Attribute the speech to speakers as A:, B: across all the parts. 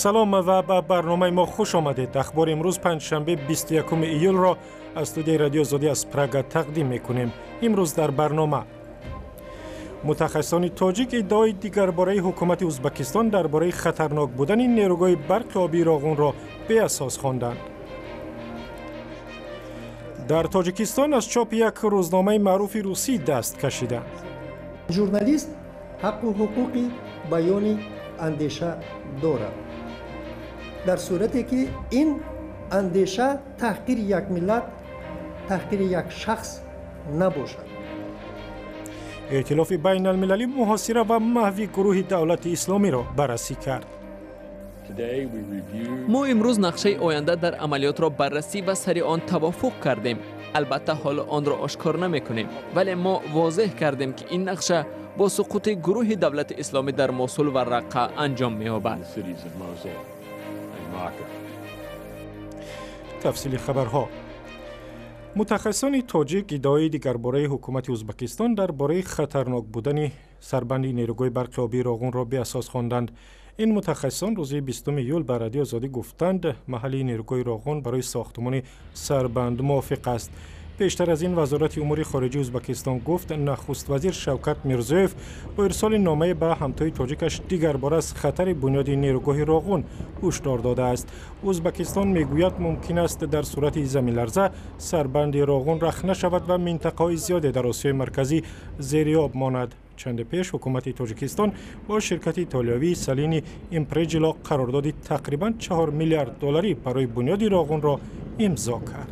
A: Салом ва ба барномаи мо хуш омадед. Ахбори имрӯз, панҷшанбе, 21 июлро аз студияи Радиои Озодӣ аз Прага тақдим мекунем. Имрӯз дар барнома: мутахассисони тоҷик иддаои дигарбораи ҳукумати Ӯзбекистон дар бораи хатарнок будани нерӯгоҳи барқи обии Роғунро беасос хонданд. Дар Тоҷикистон аз чопи як рӯзномаи маъруфи русӣ даст кашиданд.
B: Журналист ҳаққу ҳуқуқи баёни андеша дорад, дар сурате ки ин андеша таҳқири як миллат, таҳқири як шахс набошад.
A: Эътилофи байналмилалӣ муҳосира ва маҳви гурӯҳи Давлати Исломиро баррасӣ кард.
C: Мо имрӯз нақшаи оянда дар амалиётро баррасӣ ва сари он тавофуқ кардем. Албатта, ҳоло онро ошкор намекунем, вале мо возеҳ кардем, ки ин нақша бо суқути гурӯҳи Давлати Исломӣ дар Мосул ва Раққа анҷом меёбад.
A: Тафсили хабарҳо. Мутахассисони тоҷик иддаои дигарбораи ҳукумати Ӯзбекистон дар бораи хатарнок будани сарбанди нерӯгоҳи барқи обии Роғунро беасос хонданд. Ин мутахассисон рӯзи 20 июл ба Радиои Озодӣ гуфтанд, маҳалли нерӯгоҳи Роғун барои сохтмони сарбанд мувофиқ аст. Пештар аз ин Вазорати умури хориҷии Ӯзбекистон гуфт, нахуствазир Шавкат Мирзиёев бо ирсоли номае ба ҳамтои тоҷикаш дигарбора аз хатари бунёди нерӯгоҳи Роғун ҳушдор додааст. Ӯзбекистон мегӯяд, мумкин аст дар сурати заминларза сарбанди Роғун рахна шавад ва минтақаҳои зиёде дар Осиёи Марказӣ зери об монад. Чанде пеш ҳукумати Тоҷикистон бо ширкати итолиёвии Салини Импреҷило қарордоди тақрибан 4 миллиард долларӣ барои бунёди Роғунро имзо кард.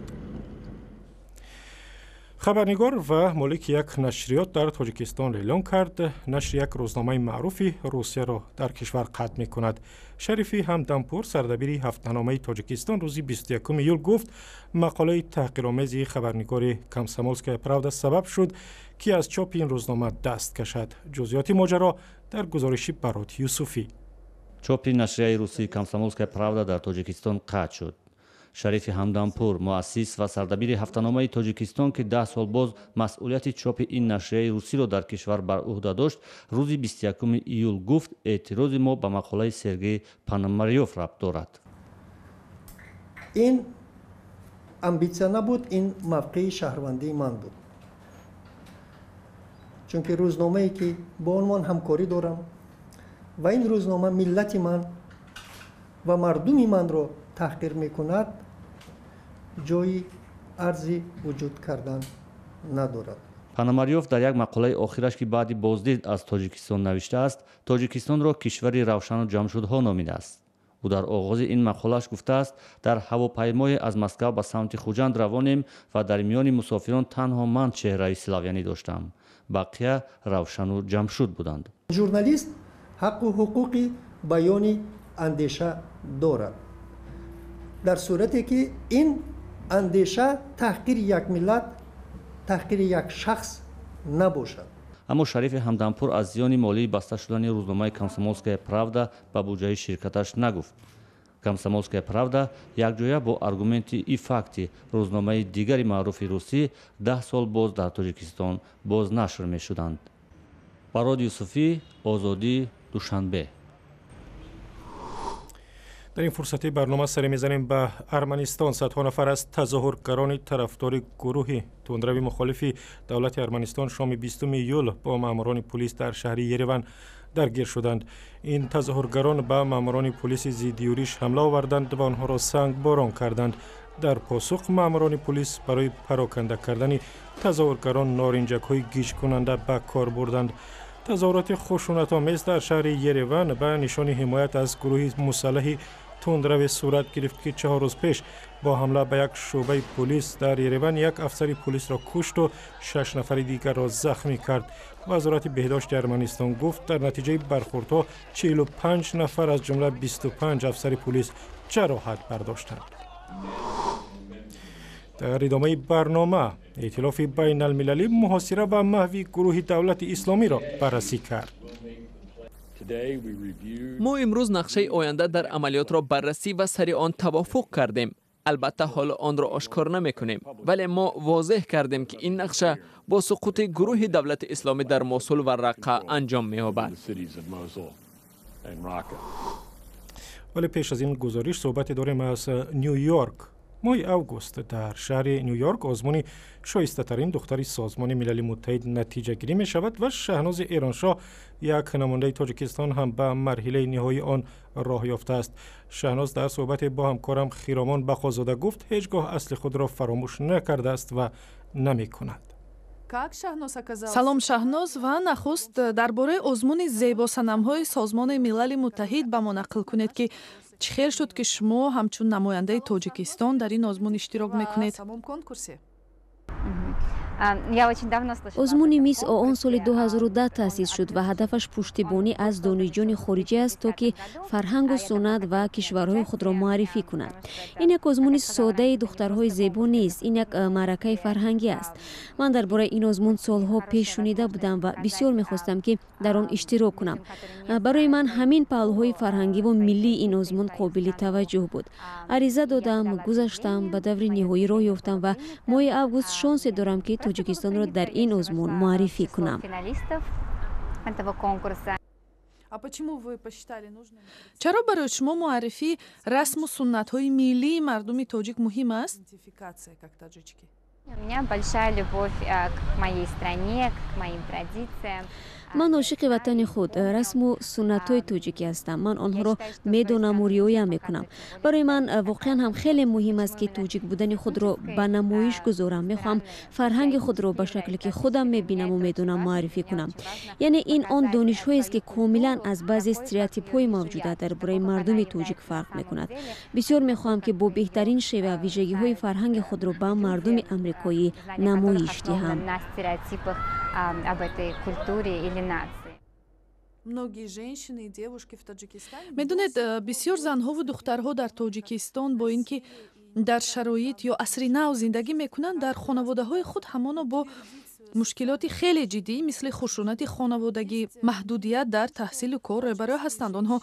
A: Хабарнигор ва молики як нашриёт дар Тоҷикистон эълон кард, нашри як рӯзномаи маъруфи Русияро дар кишвар қатъ мекунад. Шарифи Ҳамдампур, сардабири ҳафтаномаи Тоҷикистон, рӯзи 21 июл гуфт, мақолаи таҳқиромези хабарнигори «Комсомолская правда» сабаб шуд, ки аз чопи ин рӯзнома даст кашад. Ҷузъиёти моҷаро дар гузориши Барот Юсуфӣ.
D: Чопи нашрияи русии «Комсомолская правда» дар Тоҷикистон қатъ шуд. Шарифи Ҳамдампур, муассис ва сардабири ҳафтаномаи Тоҷикистон, ки 10 сол боз масъулияти чопи ин нашрияи русиро дар кишвар бар ӯҳда дошт, рӯзи 21 июл гуфт, эътирози мо ба мақолаи Сергей Пономарёв рабт дорад.
B: Ин амбитсия набуд, ин мавқеи шаҳрвандии ман буд, чунки рӯзномае ки бо он ман ҳамкорӣ дорам ва ин рӯзнома миллати ман ва мардуми манро таҳқир мекунад, ҷои арзи вуҷуд кардан надорад.
D: Пономарёв дар як мақолаи охираш, ки баъди боздид аз Тоҷикистон навиштааст, Тоҷикистонро кишвари равшану ҷамшудҳо номидааст. Ӯ дар оғози ин мақолааш гуфтааст, дар ҳавопаймое аз Москав ба самти Хуҷанд равонем ва дар миёни мусофирон танҳо ман чеҳраи славянӣ доштам, бақия равшану ҷамшуд буданд.
B: Журналист ҳаққу ҳуқуқи баёни андеша дорад, дар сурате ки ин андеша таҳқири як миллат, таҳқири як шахс набошад.
D: Аммо Шарифи Ҳамдампур аз зиёни молии баста шудани рӯзномаи «Комсомолская правда» ба буҷаи ширкаташ нагуфт. «Комсомолская правда» якҷоя бо «Аргументы и факты», рӯзномаи дигари маъруфи русӣ, 10 сол боз дар Тоҷикистон боз нашр мешуданд. Барод Юсуфӣ, Озодӣ, Душанбе.
A: Дар ин фурсати барнома саре мезанем ба Арманистон. Садҳо нафар аз тазоҳургарони тарафдори гурӯҳи тундрави мухолифи давлати Арманистон шоми 20 июл бо маъмурони пулис дар шаҳри Ереван даргир шуданд. Ин тазоҳургарон ба маъмурони пулиси зиддиюриш ҳамла оварданд ва онҳоро сангборон карданд. Дар посух маъмурони пулис барои пароканда кардани тазоҳургарон норинҷакҳои гиҷкунанда ба кор бурданд. Тазоҳуроти хушунатомез дар шаҳри Ереван ба нишони ҳимоят аз гурӯҳи мусаллаҳи тундраве сурат гирифт, ки 4 рӯз пеш бо ҳамла ба як шӯъбаи пулис дар Ереван як афсари пулисро кушту шаш нафари дигарро захмӣ кард. Вазорати беҳдошти Арманистон гуфт, дар натиҷаи бархӯрдҳо 45 нафар, аз ҷумла 25 афсари пулис, ҷароҳат бардоштанд. Дар идомаи барнома: эътилофи байналмилалӣ муҳосира ва маҳви гурӯҳи Давлати Исломиро баррасӣ кард.
C: Мо имрӯз нақшаи оянда дар амалиётро баррасӣ ва сари он тавофуқ кардем. Албатта, ҳоло онро ошкор намекунем, вале мо возеҳ кардем, ки ин нақша бо суқути гурӯҳи Давлати Исломӣ дар Мосул ва Раққа анҷом меёбад.
A: Вале пеш аз ин гузориш суҳбате дорем аз Ню-Йорк. Моҳи август дар шаҳри Ню-Йорк озмуни шоистатарин духтари Созмони Милали Муттаҳид натиҷагирӣ мешавад ва Шаҳнози Эроншоҳ, як намояндаи Тоҷикистон, ҳам ба марҳилаи ниҳоии он роҳ ёфтааст. Шаҳноз дар суҳбате бо ҳамкорам Хиромон Бақозода гуфт, ҳеҷ гоҳ асли худро фаромӯш накардааст ва намекунад.
E: Салом, Шаҳноз, ва нахуст дар бораи озмуни зебосанамҳои Созмони Милали Муттаҳид ба мо нақл кунед, ки чӣ хел шуд, ки шумо ҳамчун намояндаи Тоҷикистон дар ин озмун иштирок мекунед?
F: Озмуни Мисс ООН соли 2010 таъсис шуд ва ҳадафаш пуштибонӣ аз донишҷӯёни хориҷӣ аст, то ки фарҳангу суннат ва кишварҳои худро муаррифӣ кунанд. Ин як озмуни содаи духтарҳои зебо нест, ин як маъракаи фарҳангӣ аст. Ман дар бораи ин озмун солҳо пеш шунида будам ва бисёр мехостам, ки дар он иштирок кунам. Барои ман ҳамин паҳлӯҳои фарҳангиву миллии ин озмун қобили таваҷҷӯҳ буд. Ариза додам, гузаштам, ба даври ниҳоӣ роҳ ёфтам ва моҳи август шонсе дорам, ки Тоҷикистонро дар ин озмун муаррифӣ кунам.
E: Чаро барои шумо муаррифии расму суннатҳои миллии мардуми тоҷик муҳим аст?
G: У меня большая любовь к моей стране, к моим традициям.
F: Ман ошиқи ватани худ, расму суннатҳои тоҷикӣ ҳастам. Ман онҳоро медонаму риоя мекунам. Барои ман воқеан ҳам хеле муҳим аст, ки тоҷик будани худро ба намоиш гузорам. Мехоҳам фарҳанги худро ба шакле, ки худам мебинаму медонам, муаррифӣ кунам. Яъне ин он донишҳоест, ки комилан аз баъзе стереотипҳои мавҷуда дар бораи мардуми тоҷик фарқ мекунад. Бисёр мехоҳам, ки бо беҳтарин шева вижагиҳои фарҳанги худро ба мардуми амрикоӣ намоиш диҳам.
G: Об этой культуре или нации.
E: Медонед, бисёр занҳову духтарҳо дар Тоҷикистон, бо ин ки дар шароит ё асри нав зиндагӣ мекунанд, дар хонаводаҳои худ ҳамоно бо мушкилоти хеле ҷиддӣ, мисли хушунати хонаводагӣ, маҳдудият дар таҳсилу кор рӯбарӯ ҳастанд. Онҳо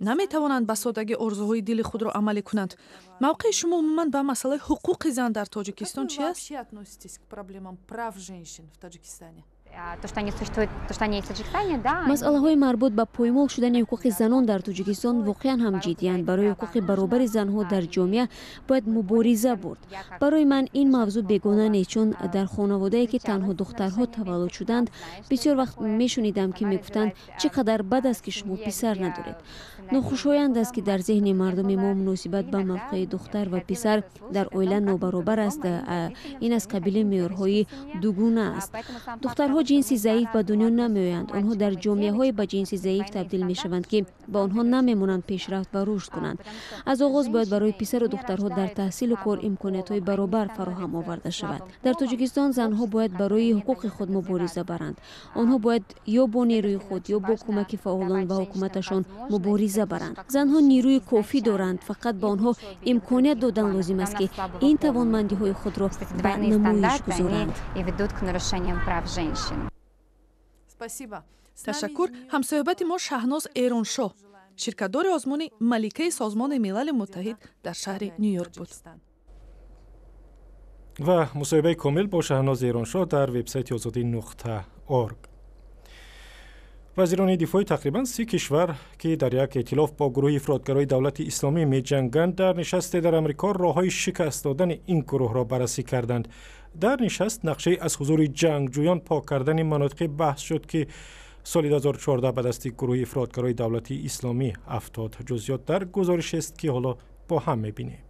E: наметавонанд ба содагӣ орзуҳои дили худро амалӣ кунанд. Мавқеи шумо умуман ба масъалаи ҳуқуқи зан дар Тоҷикистон чи аст?
G: То, что они существуют, то, что они есть в Таджикистане, да.
F: Масъалаҳои марбут ба поймол шудани ҳуқуқи занон дар Тоҷикистон воқеан ҳам ҷиддиянд. Барои ҳуқуқи баробари занҳо дар ҷомеа бояд мубориза бурд. Барои ман ин мавзӯъ бегона нест, чун дар хонаводае, ки танҳо духтарҳо таваллуд шуданд, бисёр вақт мешунидам, ки мегуфтанд: «Чӣ қадар бад аст, ки шумо писар надоред». Нохушоянд аст, ки дар зеҳни мардуми мо муносибат ба мавқеи духтар ва писар дар оила нобаробар аст. Ин аз қабили меъёрҳои дугуна аст. Духтарҳо ҷинси заиф ба дунё намеоянд. Онҳо дар ҷомеаҳое ба ҷинси заиф табдил мешаванд, ки ба онҳо намемонанд пешрафт ва рушд кунанд. Аз оғоз бояд барои писару духтарҳо дар таҳсилу кор имкониятҳои баробар фароҳам оварда шавад. Дар Тоҷикистон занҳо бояд барои ҳуқуқи худ мубориза баранд. Онҳо бояд ё бо нерӯи худ, ё бо кӯмаки фаъолон ва ҳукуматашон мубориза баранд. Занҳо нерӯи кофӣ доранд, фақат ба онҳо имконият додан лозим аст, ки ин тавонмандиҳои худро ба намоиш гузоранд.
E: Ташаккур. Ҳамсӯҳбати мо Шаҳноз Эроншоҳ, ширкатдори озмуни Маликаи Созмони Милали Муттаҳид дар шаҳри Ню-Йорк буд.
A: Ва мусоҳибаи комил бо Шаҳноз Эроншоҳ дар вебсайти озодӣ.org. Вазирони дифои тақрибан 30 кишвар, ки дар як эътилоф бо гурӯҳи ифротгарои Давлати Исломӣ меҷанганд, дар нишасте дар Амрико роҳҳои шикаст додани ин гурӯҳро баррасӣ карданд. Дар нишаст нақшаи аз ҳузури ҷангҷӯён пок кардани манотиқе баҳс шуд, ки соли 2014 ба дасти гурӯҳи ифротгарои Давлати Исломӣ афтод. Ҷузъиёт дар гузоришест, ки ҳоло бо ҳам мебинем.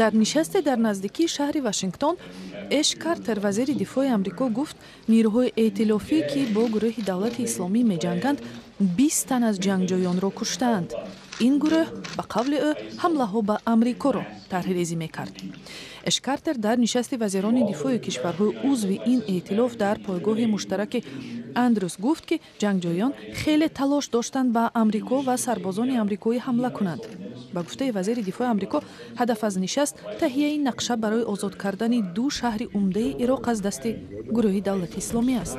E: Дар нишасте дар наздикии шаҳри Вашингтон Эш Картер, вазири дифои Амрико, гуфт, нирӯҳои эътилофӣ, ки бо гурӯҳи Давлати Исломӣ меҷанганд, 20 тан аз ҷангҷӯёнро куштаанд. Ин гурӯҳ, ба қавли ӯ, ҳамлаҳо ба Амрикоро тарҳрезӣ мекард. Эш Картер дар нишасти вазирони дифои кишварҳои узви ин эътилоф дар пойгоҳи муштараки Андрюс гуфт, ки ҷангҷӯён хеле талош доштанд ба Амрико ва сарбозони амрикоӣ ҳамла кунанд. Ба гуфтаи вазири дифои Амрико, ҳадаф аз нишаст таҳияи нақша барои озод кардани ду шаҳри умдаи Ироқ аз дасти гурӯҳи Давлати Исломӣ аст.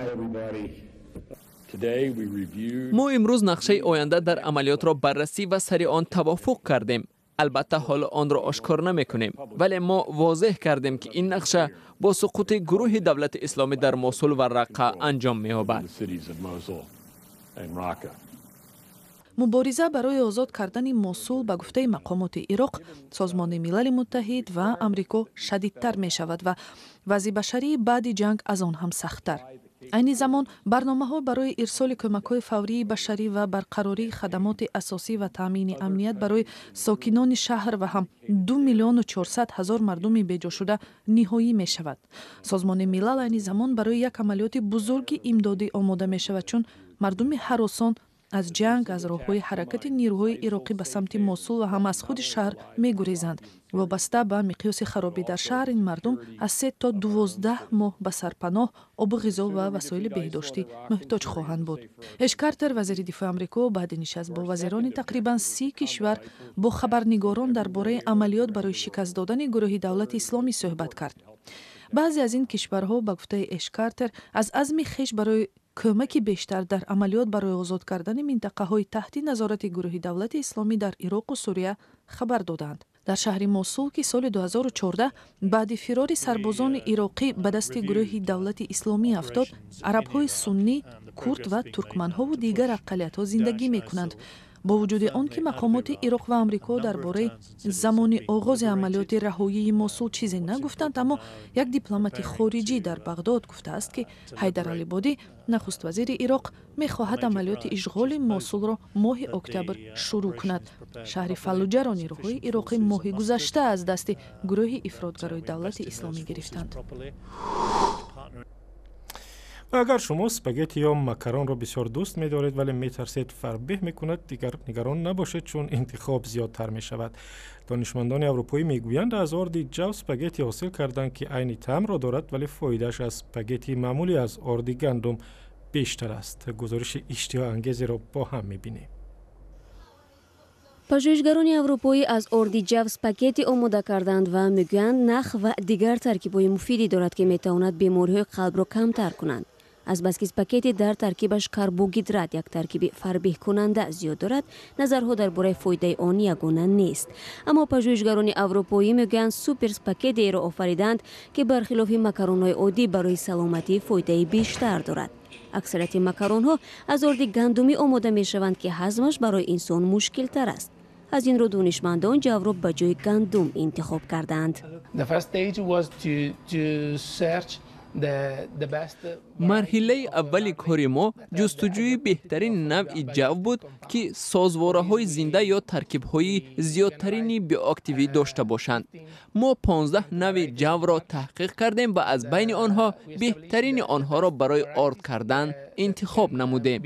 C: Мо имрӯз нақшаи оянда дар амалиётро баррасӣ ва сари он тавофуқ кардем. Албатта, ҳоло онро ошкор намекунем, вале мо возеҳ кардем, ки ин нақша бо суқути гурӯҳи Давлати Исломӣ дар Мосул ва Раққа анҷом меёбад.
E: Мубориза барои озод кардани Мосул, ба гуфтаи мақомоти Ироқ, Созмони Милали Муттаҳид ва Амрико, шадидтар мешавад ва вазъи башарии баъди ҷанг аз он ҳам сахттар. Айни замон барномаҳо барои ирсоли кӯмакҳои фаврии башарӣ ва барқарории хадамоти асосӣ ва таъмини амният барои сокинони шаҳр ва ҳам 2 400 000 мардуми беҷошуда ниҳоӣ мешавад. Созмони Милал айни замон барои як амалиёти бузурги имдодӣ омода мешавад, чун мардуми ҳаросон аз ҷанг аз роҳҳои ҳаракати нирӯҳои ироқӣ ба самти Мосул ва ҳам аз худи шаҳр мегурезанд. Вобаста ба миқёси харобӣ дар шаҳр, ин мардум аз 3 то 12 моҳ ба сарпаноҳ, обу ғизо ва васоили беҳдоштӣ муҳтоҷ хоҳанд буд. Эш Картер, вазири дифои Амрико, баъди нишаст бо вазирони тақрибан 30 кишвар бо хабарнигорон дар бораи амалиёт барои шикаст додани гурӯҳи Давлати Исломӣ суҳбат кард. Баъзе аз ин кишварҳо, ба гуфтаи Эш Картер, аз азми хеш барои кӯмаки бештар дар амалиёт барои озод кардани минтақаҳои таҳти назорати гурӯҳи Давлати Исломӣ дар Ироқу Сурия хабар доданд. Дар шаҳри Мосул, ки соли 2014 баъди фирори сарбозони ироқӣ ба дасти гурӯҳи Давлати Исломӣ афтод, арабҳои суннӣ, курд ва туркманҳову дигар аққалиятҳо зиндагӣ мекунанд. Бо вуҷуди он ки мақомоти Ироқ ва Амрико дар бораи замони оғози амалиёти раҳоии Мосул чизе нагуфтанд, аммо як дипломати хориҷӣ дар Бағдод гуфтааст, ки Ҳайдар Алибодӣ, нахуствазири Ироқ, мехоҳад амалиёти ишғоли Мосулро моҳи октябр шурӯъ кунад. Шаҳри Фаллуҷаро нирӯҳои ироқӣ моҳи гузашта аз дасти гурӯҳи ифротгарои Давлати Исломӣ гирифтанд.
A: Ва агар шумо спагетти ё макаронро бисёр дӯст медоред, вале метарсед фарбеҳ мекунад, дигар нигарон набошед, чун интихоб зиёдтар мешавад. Донишмандони аврупоӣ мегӯянд, аз орди ҷав спагетти ҳосил карданд, ки айни таъмро дорад, вале фоидааш аз спагетти маъмулӣ аз орди гандум бештар аст. Гузориши иштиҳоангезеро бо ҳам мебинем.
F: Пажӯҳишгарони аврупоӣ аз орди ҷав спагетти омода карданд ва мегӯянд, нах ва дигар таркибҳои муфиде дорад, ки метавонад бемориҳои қалбро камтар кунанд. Азбаски спагетти дар таркибаш карбогидрат, як таркиби фарбеҳкунанда, зиёд дорад, назарҳо дар бораи фоидаи он ягона нест. Аммо пажӯҳишгарони аврупоӣ мегӯянд, супер спагеттиеро офариданд, ки бархилофи макаронҳои оддӣ барои саломатӣ фоидаи бештар дорад. Аксарияти макаронҳо аз орди гандумӣ омода мешаванд, ки ҳазмаш барои инсон мушкилтар аст. Аз ин рӯ донишмандон ҷавро ба ҷои гандум интихоб карданд.
C: Марҳилаи аввали кори мо ҷустуҷӯи беҳтарин навъи ҷав буд, ки созвораҳои зинда ё таркибҳои зиёдтарини биоактивӣ дошта бошанд. Мо 15 навъи ҷавро таҳқиқ кардем ва аз байни онҳо беҳтарини онҳоро барои орд кардан интихоб намудем.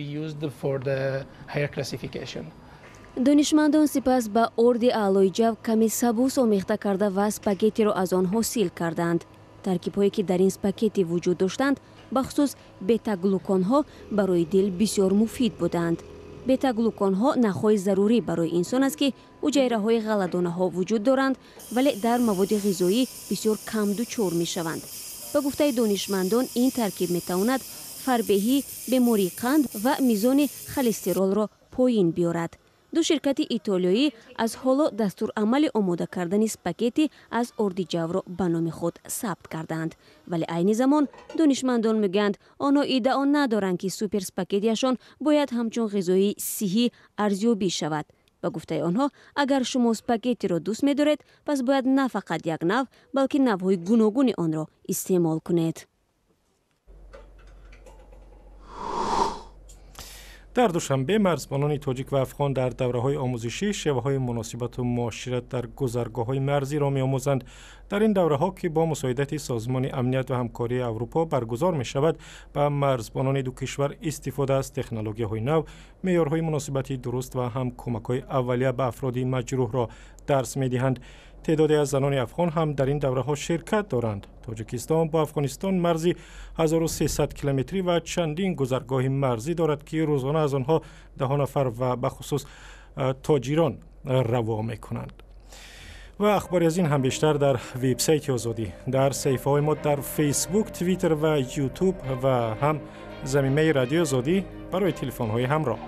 F: Донишмандон сипас ба орди аълои ҷав каме сабус омехта карда ва спагеттиро аз он ҳосил карданд. Таркибҳое, ки дар ин спагетти вуҷуд доштанд, бахусус бетаглуконҳо, барои дил бисёр муфид буданд. Бетаглуконҳо нахҳои зарурӣ барои инсон аст, ки ҳуҷайраҳои ғалладонаҳо вуҷуд доранд, вале дар маводи ғизоӣ бисёр кам дучор мешаванд. Ба гуфтаи донишмандон, ин таркиб метавонад фарбеҳӣ, бемории қанд ва мизони холестеролро поин биёрад. Ду ширкати итолиёӣ аз ҳоло дастурамали омода кардани спагетти аз орди ҷавро ба номи худ сабт карданд, вале айни замон донишмандон мегӯянд, онҳо иддао надоранд, ки суперспагеттиашон бояд ҳамчун ғизои сиҳӣ арзёбӣ шавад. Ба гуфтаи онҳо, агар шумо спагеттиро дӯст медоред, пас бояд на фақат як навъ, балки навъҳои гуногуни онро истеъмол кунед.
A: Дар Душанбе марзбонони тоҷик ва афғон дар давраҳои омӯзишӣ шеваҳои муносибату муошират дар гузаргоҳҳои марзиро меомӯзанд. Дар ин давраҳо, ки бо мусоидати Созмони амният ва ҳамкории Аврупо баргузор мешавад, ба марзбонони ду кишвар истифода аз технологияҳои нав, меъёрҳои муносибати дуруст ва ҳам кӯмакҳои аввалия ба афроди маҷрӯҳро дарс медиҳанд. Теъдоде аз занони афғон ҳам дар ин давраҳо ширкат доранд. Тоҷикистон бо Афғонистон марзи 1300 километрӣ ва чандин гузаргоҳи марзӣ дорад, ки рӯзона аз онҳо даҳо нафар ва бахусус тоҷирон раво мекунанд. Ва ахбори аз ин ҳам бештар дар вебсайти Озодӣ, дар саҳифаҳои мо дар Фейсбук, Твиттер ва Ютуб ва ҳам замимаи Радиои Озодӣ барои телефонҳои ҳамроҳ.